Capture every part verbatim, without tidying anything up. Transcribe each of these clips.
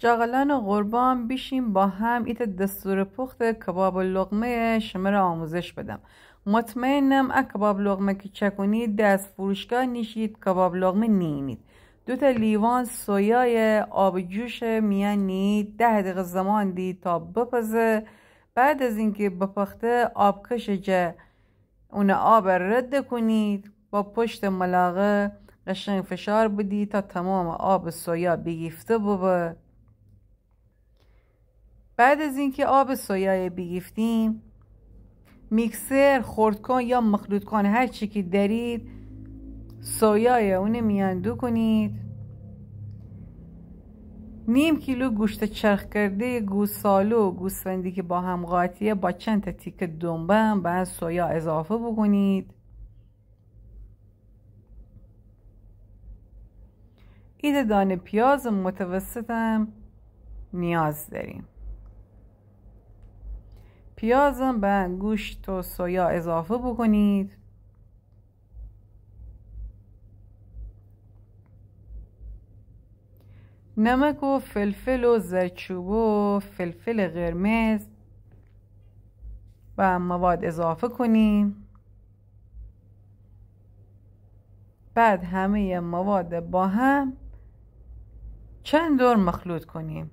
جغلان قربان، بیشیم با هم ایتأ دستور پخت کباب لقمه شمره آموزش بدم. مطمئنم ا کباب لقمه که چکونید ده از فروشگاه نیشید کباب لقمه نینید. دوتأ لیوان سویای آب جوش میان نیید، ده دقیقه زمان دید تا بپزه. بعد از اینکه بپخته، آبکش جه اون آب رد کنید، با پشت ملاقه قشنگ فشار بدید تا تمام آب سویا بیگیفته ببه. بعد از اینکه آب سویای بیگیفتیم، میکسر، خردکن یا مخلوط‌کن، هر چی که دارید، سویای اون میان دوکنید. نیم کیلو گوشت چرخ کرده گوساله و گوسفندی که با هم قاطیه، با چند تا تیکه دنبه هم به ان سویا اضافه بکنید. ایتأ دانه پیاز متوسطم نیاز داریم. پیازم به گوشت و سویا اضافه بکنید. نمک و فلفل و زردچوبه و فلفل قرمز به مواد اضافه کنیم. بعد همهٔ مواد با هم چند دور مخلوط کنیم،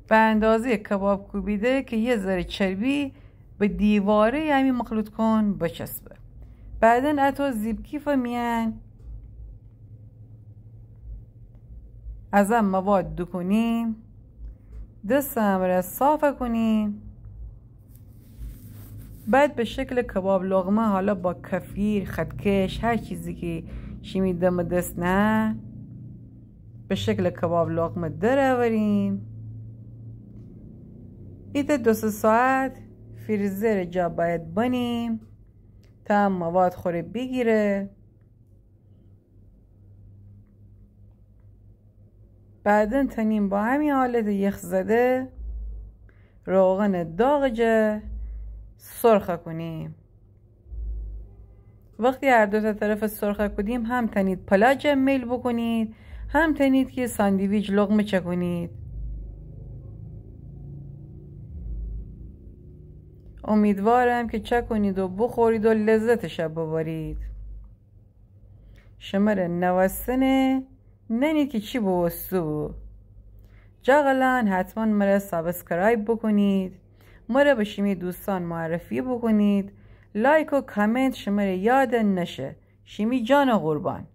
به اندازهٔ کباب کوبیده که یه ذره چربی به دیوارهٔ همین مخلوط‌کن بچسبه. بعداً اتو زیپ کیف میان از ان مواد دوکنیم، دست همره صاف کنیم. بعد به شکل کباب لقمه، حالا با کفگیر، خط‌کش، هر چیزی که شیمی دم دست نه، به شکل کباب لقمه در آوریم. ایتأ دو سه ساعت فریزر جا باید بنیم تا مواد خوره بیگیره. بعداً تنیم با همین حالت یخ زده روغن داغ جه سرخه کنیم. وقتی هر دو تا طرف سرخه کودیم، هم تنید پلا جه میل بکنید، هم تنید که ساندویچ لقمه چکنید. امیدوارم که چکنید و بخورید و لذتش ببرید. شمره نوستنه ننید که چی بوسته بو. جغلان، حتماً مره سابسکرایب بکنید، مره به شیمی دوستان معرفی بکنید، لایک و کامنت شمره یاد نشه. شیمی جان قربان.